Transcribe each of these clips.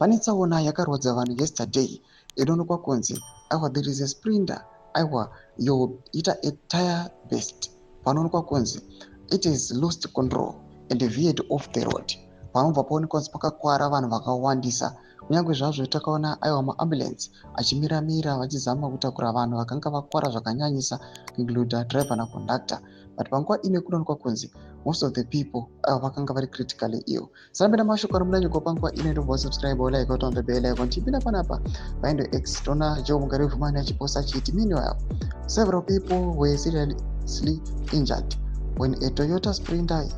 Pane tsaona yakarwadza vanhu yesterday inoonekwa kunzi, aiwa, there is a Sprinter, aiwa, yoita a tire burst. Panoonekwa kunzi it is lost control and veered off the road. Panobva paonekwa kunzi pakakwara vanhu vakawandisa, kunyange zvazvo takaona, aiwa, maambulance achimiramira vachizama kutakura vanhu vakanga vakwara zvakanyanyisa, kuincluda driver naconductor. But panguva ino kunoonekwa kunzi most of the people, aiwa, vakanga vari critically ill. Sarambira mashoko ari munanyiko panguva ino, ndobva subscribe, like, on the bell icon. Tipinda panapa paendo X, toona Joe Mugari Vhumani achiposta achiti, "Meanwhile, several people were seriously injured when a Toyota Sprinter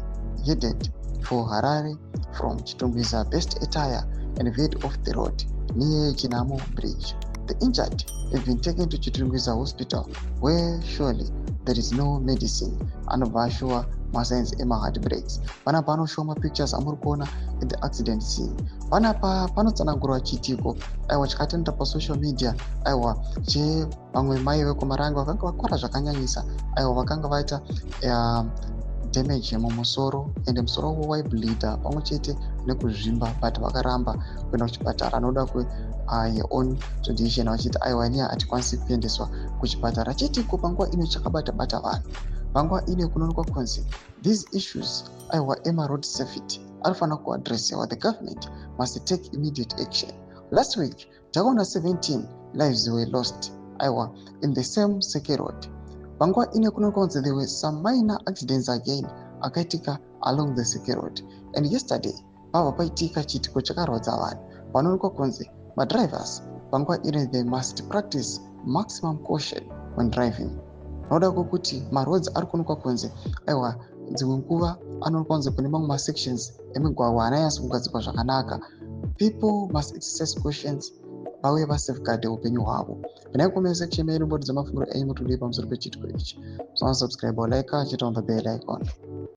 headed for Harare from Chitungwiza burst a tire and veered off the road near Chinamo Bridge. The injured have been taken to Chitungwiza Hospital, where surely there is no medicine." Anobva ashuwa masigns emaheartbreaks. Panapa anoshowa mapictures amuri kuona in the accident scene. Panapa panotsanangurwa chiitiko, aiwa, chakatenda pasocial media, aiwa, chevamwe mai vekuMarange vakanga vakwara zvakanyanyisa, aiwa, vakanga vaita damage mumusoro, ende musoro wavo waibleeda pamwe chete nekuzvimba, but vakaramba kuenda kuchipatara nokuda kwe own tradition, vachiti, aiwa, iniya hatikwanisi kuendeswa kuchipatara. Chiitiko panguva ino chakabata bata vanhu. Panguva ino kunoonekwa kunzi these issues, aiwa, emaroad safety anofanira kuadressiwa. The government must take immediate action. Last week takaona 17 lives were lost, aiwa, in the same Seke Road. Panguva ino kunoonekwa kunzi there were some minor accidents again akaitika along the Seke Road, and yesterday pabva paitika chiitiko chakarwadza vanhu. Panoonekwa kunzi madrivers panguva ino, they must practice maximum caution when driving, nokuda kwekuti maroads ari kuonekwa kunzi, aiwa, dzimwe nguva anoonekwa kunzi kune mamwe masections emigwagwa haananyatsi kugadzikwa zvakanaka. People must exercise cautions, vauye vasafeguarde upenyu hwavo. Pinai comment section medu, mbotidza mafungiro enyu mutodii pamusoro pechiitiko ichi. Musana subscribe, like, chita on the bell icon.